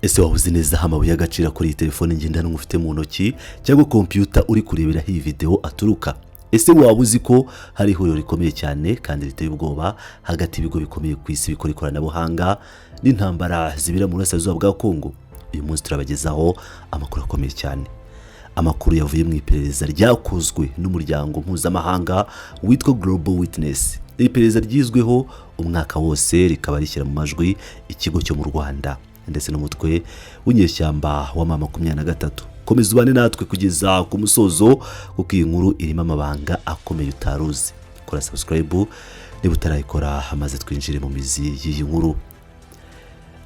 Ese waba uzi neza aho amabuye y'agaciro kuri iyi telefone ngendanwa ufite mu ntoki cyangwa kompiyuta uri kureberaho iyi videwo aturuka? Ese waba uzi ko hari ihuriro rikomeye cyane kandi riteye ubwoba hagati y'ibigo bikomeye ku isi bikora ikoranabuhanga n'intambara zibera mu burasirazuba bwa Kongo? Uyu munsi turabagezaho amakuru akomeye cyane, amakuru yavuye mu iperereza ryakozwe n'umuryango mpuzamahanga witwa Global Witness. Iri perereza ryizweho umwaka wose, rikaba rishyira mu majwi ikigo cyo mu Rwanda ndetse n'umutwe w'inyeshyamba wa M23. Komeza ubane natwe kugeza ku musozo, kuko iyi nkuru irimo amabanga akomeye utaruzi. Kora subscribe niba utarayikora, maze twinjire mu mizi y'iyi nkuru.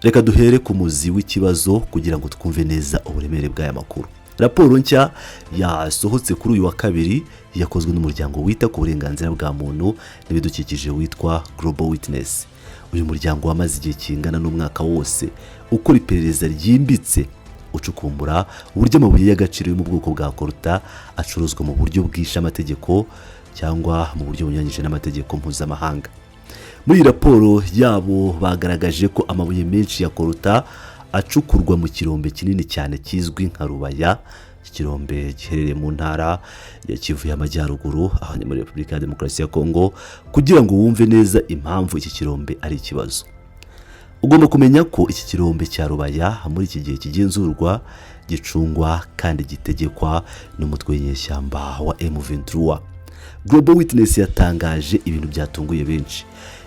Reka duhere ku muzi w'ikibazo kugira ngo twumve neza uburemere bw'aya makuru. Raporo nshya yasohotse kuri uyu wa kabiri yakozwe n'umuryango wita ku burenganzira bwa muntu n'ibidukikije witwa Global Witness. Uyu muryango wamaze igihe kingana n'umwaka wose ukora iperereza ryimbitse, ucukumbura uburyo amabuye y'agaciro yo mu bwoko bwa coltan acuruzwa mu buryo bwishe amategeko cyangwa mu buryo bunyuranyije n'amategeko mpuzamahanga. Muri iyi raporo yabo bagaragaje ko amabuye menshi ya coltan acukurwa mu kirombe kinini cyane kizwi nka Rubaya. Iki kirombe giherereye mu ntara ya Kivu y'Amajyaruguru, aho ni muri Repubulika ya Demokarasi ya Kongo. Kugira ngo wumve neza impamvu iki kirombe ari ikibazo, ugomba kumenya ko iki kirombe cya Rubaya muri iki gihe kigenzurwa, gicungwa kandi gitegekwa n'umutwe w'inyeshyamba wa M23. Global Witness yatangaje ibintu byatunguye benshi.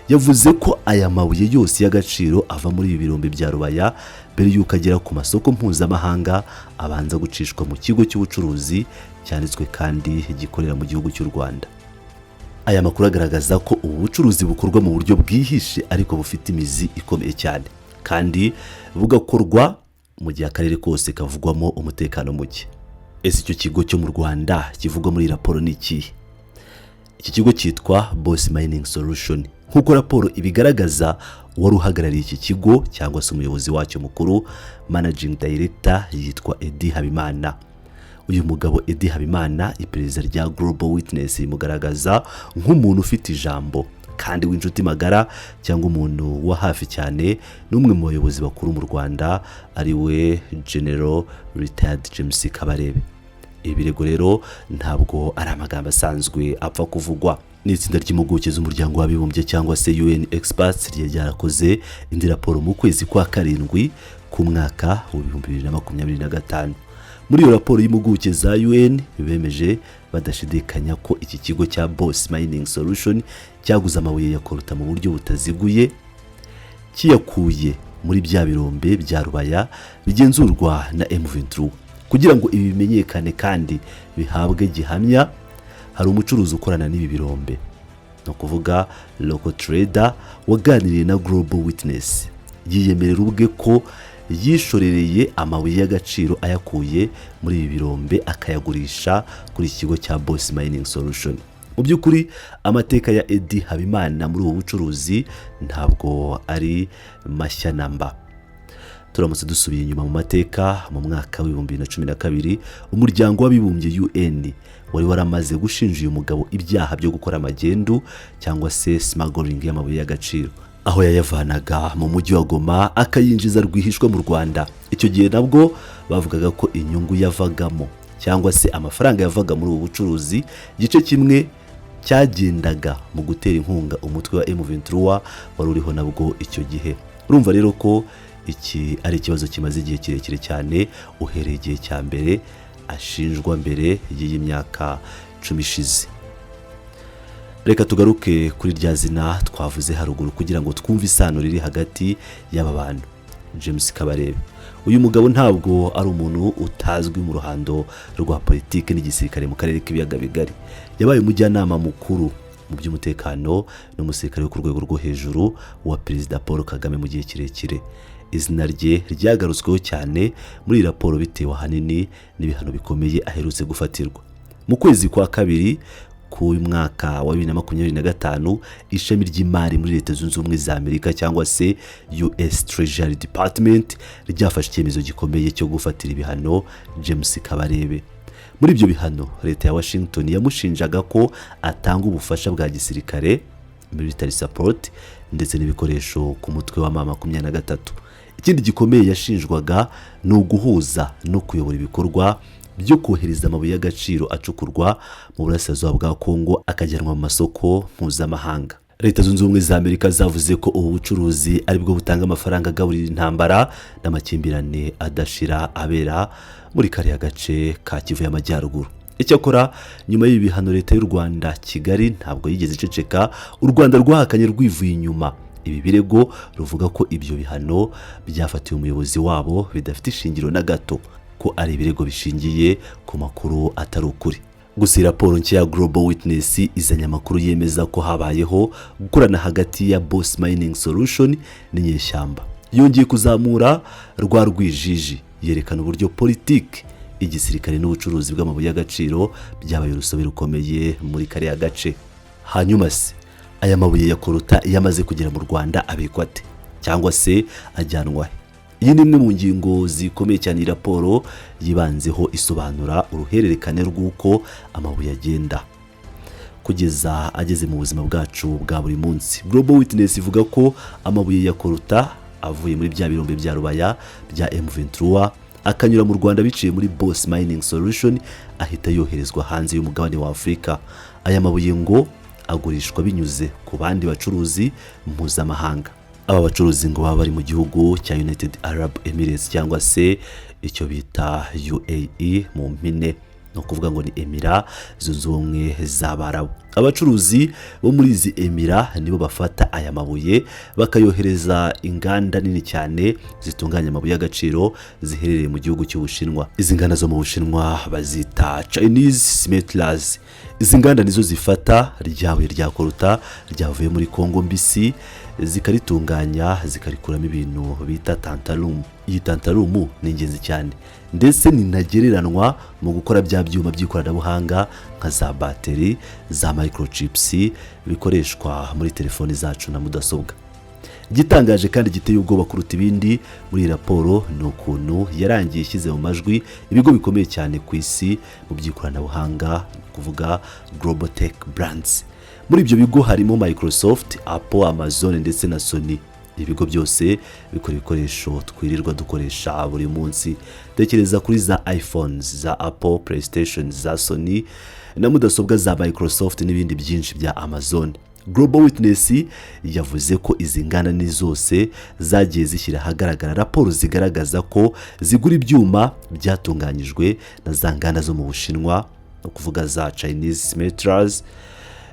Yavuze ko aya mabuye yose y'agaciro ava muri ibi birombe bya Rubaya, mbere y'uko agera ku masoko mpuzamahanga, abanza gucishwa mu kigo cy'ubucuruzi cyanditswe kandi gikorera mu gihugu cy'u Rwanda. Aya makuru agaragaza ko ubu bucuruzi bukorwa mu buryo bwihishe ariko bufite imizi ikomeye cyane, kandi bugakorwa mu gihe akarere kose kavugwamo umutekano muke. Ese icyo kigo cyo mu Rwanda kivugwa muri iyi raporo ni ikihe? Iki kigo cyitwa Boss Mining Solution. Nk'uko raporo ibigaragaza, uwari uhagarariye iki kigo cyangwa se umuyobozi wacyo mukuru, managing director, yitwa Eddie Habimana. Uyu mugabo Eddie Habimana, iperereza rya Global Witness rimugaragaza nk'umuntu ufite ijambo kandi w'inshuti magara cyangwa umuntu wa hafi cyane n'umwe mu bayobozi bakuru mu Rwanda, ari we General Retired James Kabarebe. Ibi birego rero ntabwo ari amagambo asanzwe apfa kuvugwa. Ni itsinda ry'impuguke z'Umuryango w'Abibumbye cyangwa se UN Experts ryari ryarakoze indi raporo mu kwezi kwa karindwi k'umwaka wa 2025. Muri iyo raporo y'impuguke za UN bemeje badashidikanya ko iki kigo cya Boss Mining Solution cyaguze amabuye ya coltan mu buryo butaziguye, kiyakuye muri bya birombe bya Rubaya bigenzurwa na M23. Kugira ngo ibi bimenyekane kandi bihabwe gihamya, hari umucuruzi ukorana n'ibi birombe, ni ukuvuga local trader, waganiriye na Global Witness, yiyemerera ubwe ko yishorereye amabuye y'agaciro ayakuye muri ibi birombe, akayagurisha kuri iki kigo cya Boss Mining Solution. Mu by'ukuri, amateka ya Eddie Habimana muri ubu bucuruzi ntabwo ari mashya namba. Turamutse dusubiye inyuma mu mateka, mu mwaka wa 2012 Umuryango w'Abibumbye UN wari waramaze gushinja uyu mugabo ibyaha byo gukora magendu cyangwa se smuggling y'amabuye y'agaciro, aho yayavanaga mu mujyi wa Goma akayinjiza rwihishwa mu Rwanda. Icyo gihe nabwo bavugaga ko inyungu yavagamo cyangwa se amafaranga yavaga muri ubu bucuruzi, igice kimwe cyagendaga mu gutera inkunga umutwe wa M23 wari uriho nabwo icyo gihe. Urumva rero ko iki ari ikibazo kimaze igihe kirekire cyane, uhereye igihe cya mbere ashinjwa, mbere y'iyi myaka 10 ishize. Reka tugaruke kuri rya zina twavuze haruguru kugira ngo twumve isano riri hagati y'aba bantu. James Kabarebe, uyu mugabo ntabwo ari umuntu utazwi mu ruhando rwa politiki n'igisirikare mu karere k'Ibiyaga Bigari. Yabaye umujyanama mukuru mu by'umutekano n'umusirikare wo ku rwego rwo hejuru wa Perezida Paul Kagame mu gihe kirekire. Izina rye ryagarutsweho cyane muri iyi raporo bitewe ahanini n'ibihano bikomeye aherutse gufatirwa. Mu kwezi kwa kabiri k'uyu mwaka wa 2025, ishami ry'imari muri Leta Zunze Ubumwe za Amerika cyangwa se US Treasury Department ryafashe icyemezo gikomeye cyo gufatira ibihano James Kabarebe. Muri ibyo bihano, leta ya Washington yamushinjaga ko atanga ubufasha bwa gisirikare, military support, ndetse n'ibikoresho ku mutwe wa M23. Ikindi gikomeye yashinjwaga ni uguhuza no kuyobora ibikorwa byo kohereza amabuye y'agaciro acukurwa mu burasirazuba bwa Kongo akajyanwa mu masoko mpuzamahanga. Leta Zunze Ubumwe za Amerika zavuze ko ubu bucuruzi aribwo butanga amafaranga agaburira intambara n'amakimbirane adashira abera muri kariya gace ka Kivu y'Amajyaruguru. Icyakora nyuma y'ibi bihano, leta y'u Rwanda, Kigali, ntabwo yigeze iceceka. U Rwanda rwahakanye rwivuye inyuma ibi birego, ruvuga ko ibyo bihano byafatiwe umuyobozi wabo bidafite ishingiro na gato, ko ari ibirego bishingiye ku makuru atari ukuri. Gusa iyi raporo nshya ya Global Witness izanye amakuru yemeza ko habayeho gukorana hagati ya Boss Mining Solution n'inyeshyamba. Yongeye kuzamura rwa rwijiji, yerekana uburyo politiki, igisirikare n'ubucuruzi bw'amabuye y'agaciro byabaye urusobe rukomeye muri kariya gace. Hanyuma se aya mabuye ya coltan iyo amaze kugera mu Rwanda abikwa ate cyangwa se ajyanwa he? Iyi ni imwe mu ngingo zikomeye cyane iyi raporo yibanzeho, isobanura uruhererekane rw'uko amabuye agenda kugeza ageze mu buzima bwacu bwa buri munsi. Global Witness ivuga ko amabuye ya coltan avuye muri bya birombe bya Rubaya bya M23, akanyura mu Rwanda biciye muri Boss Mining Solution, ahita yoherezwa hanze y'umugabane wa Afurika. Aya mabuye ngo agurishwa binyuze ku bandi bacuruzi mpuzamahanga. Aba bacuruzi ngo baba bari mu gihugu cya United Arab Emirates, cyangwa se icyo bita UAE mu mpine, ni ukuvuga ngo ni Emira Zunze Ubumwe z'Abarabu. Abacuruzi bo muri izi emira nibo bafata aya mabuye bakayohereza inganda nini cyane zitunganya amabuye y'agaciro ziherereye mu gihugu cy'Ubushinwa. Izi nganda zo mu Bushinwa bazita Chinese smelters. Izi nganda nizo zifata rya buye rya coltan ryavuye muri Kongo mbisi, zikaritunganya, zikarikuramo ibintu bita tantalum. Iyi tantalum ni ingenzi cyane, ndetse ni ntagereranwa mu gukora bya byuma by'ikoranabuhanga nka za bateri, za microchips bikoreshwa muri telefoni zacu na mudasobwa. Igitangaje kandi giteye ubwoba kuruta ibindi muri iyi raporo ni ukuntu yarangiye ishyize mu majwi ibigo bikomeye cyane ku isi mu by'ikoranabuhanga, ni ukuvuga global tech brands. Muri ibyo bigo harimo Microsoft, Apple, Amazon ndetse na Sony. Ibigo byose bikora ibikoresho twirirwa dukoresha buri munsi. Tekereza kuri za iPhones za Apple, PlayStation za Sony na mudasobwa za Microsoft n'ibindi byinshi bya Amazon. Global Witness yavuze ko izi nganda ni zose zagiye zishyira ahagaragara raporo zigaragaza ko zigura ibyuma byatunganyijwe na za nganda zo mu Bushinwa, ni ukuvuga za Chinese smelters.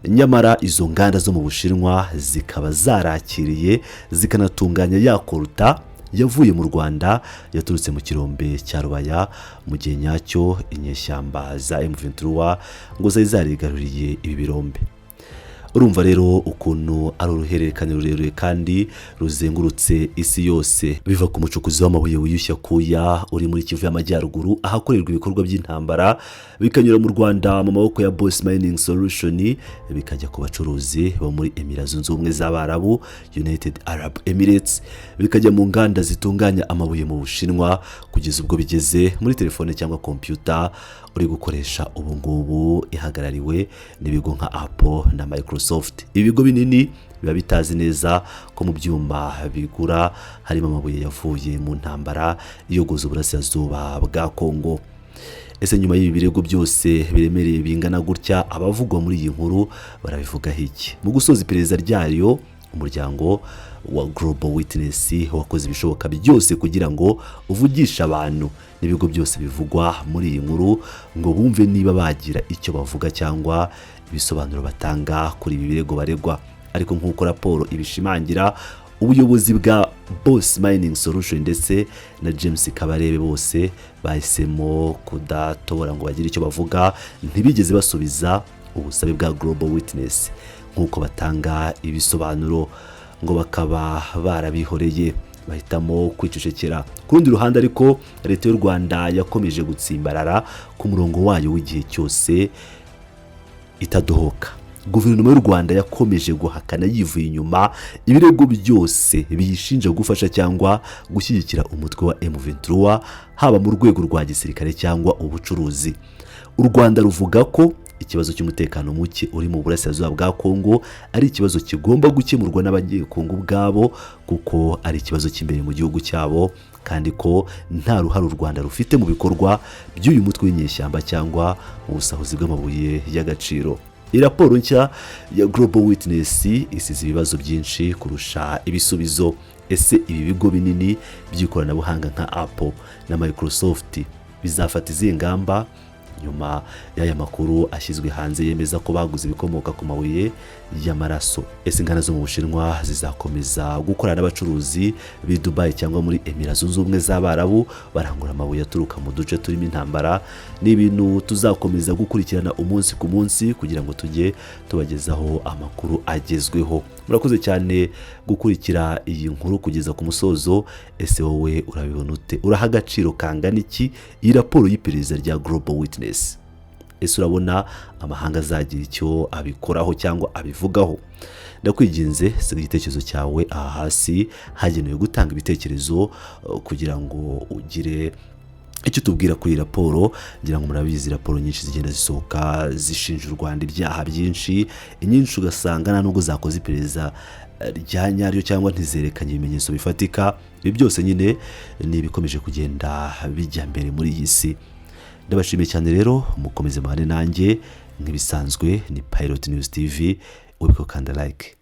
Nyamara izo nganda zo mu Bushinwa zikaba zarakiriye zikanatunganya ya coltan yavuye mu Rwanda, yaturutse mu kirombe cya Rubaya, mu gihe nyacyo inyeshyamba za M23 ngo zari zarigaruriye ibi birombe. Urumva rero ukuntu ari uruhererekane rurerure kandi ruzengurutse isi yose, biva ku mucukuzi w'amabuye wiyushya kuya uri muri Kivu y'Amajyaruguru ahakorerwa ibikorwa by'intambara, bikanyura mu Rwanda mu maboko ya Boss Mining Solution, bikajya ku bacuruzi bo muri Emira Zunze Ubumwe z'Abarabu, United Arab Emirates, bikajya mu nganda zitunganya amabuye mu Bushinwa, kugeza ubwo bigeze muri telefone cyangwa kompiyuta uri gukoresha ubu ngubu, ihagarariwe n'ibigo nka Apple na Microsoft. Ibigo binini biba bitazi neza ko mu byuma bigura harimo amabuye yavuye mu ntambara iyogoza uburasirazuba bwa Kongo. Ese nyuma y'ibi birego byose biremereye bingana gutya, abavugwa muri iyi nkuru barabivugaho iki? Mu gusoza iperereza ryayo, umuryango wa Global Witness wakoze ibishoboka byose kugira ngo uvugishe abantu n'ibigo byose bivugwa muri iyi nkuru, ngo bumve niba bagira icyo bavuga cyangwa ibisobanuro batanga kuri ibi birego baregwa. Ariko nk'uko raporo ibishimangira, ubuyobozi bwa Boss Mining Solution ndetse na James Kabarebe bose bahisemo kudatobora ngo bagire icyo bavuga. Ntibigeze basubiza ubusabe bwa Global Witness nk'uko batanga ibisobanuro, ngo bakaba barabihoreye, bahitamo kwicecekera. Ku rundi ruhande ariko, leta y'u Rwanda yakomeje gutsimbarara ku murongo wayo w'igihe cyose itadohoka. Guverinoma y'u Rwanda yakomeje guhakana yivuye inyuma ibirego byose biyishinja gufasha cyangwa gushyigikira umutwe wa M23, haba mu rwego rwa gisirikare cyangwa ubucuruzi. U Rwanda ruvuga ko Ikibazo cy'umutekano muke uri mu burasirazuba bwa Kongo ari ikibazo kigomba gukemurwa n'Abanyekongo ubwabo, kuko ari ikibazo cy'imbere mu gihugu cyabo, kandi ko nta ruhare u Rwanda rufite mu bikorwa by'uyu mutwe w'inyeshyamba cyangwa mu busahuzi bw'amabuye y'agaciro. Iyi raporo nshya ya Global Witness isize ibibazo byinshi kurusha ibisubizo. Ese ibi bigo binini by'ikoranabuhanga nka Apple na Microsoft bizafata izihe ngamba nyuma y'aya makuru ashyizwe hanze yemeza ko baguze ibikomoka ku mabuye y'amaraso? Ese inganda zo mu Bushinwa zizakomeza gukorana n'abacuruzi b'i Dubai cyangwa muri Emira Zunze Ubumwe z'Abarabu barangura amabuye aturuka mu duce turimo intambara? Ni ibintu tuzakomeza gukurikirana umunsi ku munsi kugira ngo tujye tubagezaho amakuru agezweho. Murakoze cyane gukurikira iyi nkuru kugeza ku musozo. Ese wowe urabibona ute? Uraha agaciro kangana iki iyi raporo y'iperereza rya Global Witness? Ese urabona amahanga azagira icyo abikoraho cyangwa abivugaho? Ndakwinginze, siga igitekerezo cyawe aha hasi hagenewe gutanga ibitekerezo kugira ngo ugire icyo tubwira kuri iyi raporo. Ngira ngo murabizi, raporo nyinshi zigenda zisohoka zishinja u Rwanda ibyaha byinshi. Inyinshi ugasanga nta nubwo zakoze iperereza rya nyaryo cyangwa ntizerekanye ibimenyetso bifatika. Ibi byose nyine ni ibikomeje kugenda bijya mbere muri iyi si. Ndabashimiye cyane rero, mukomeze mubane nanjye nk'ibisanzwe. Ni Pilot News TV, wibuke gukanda like.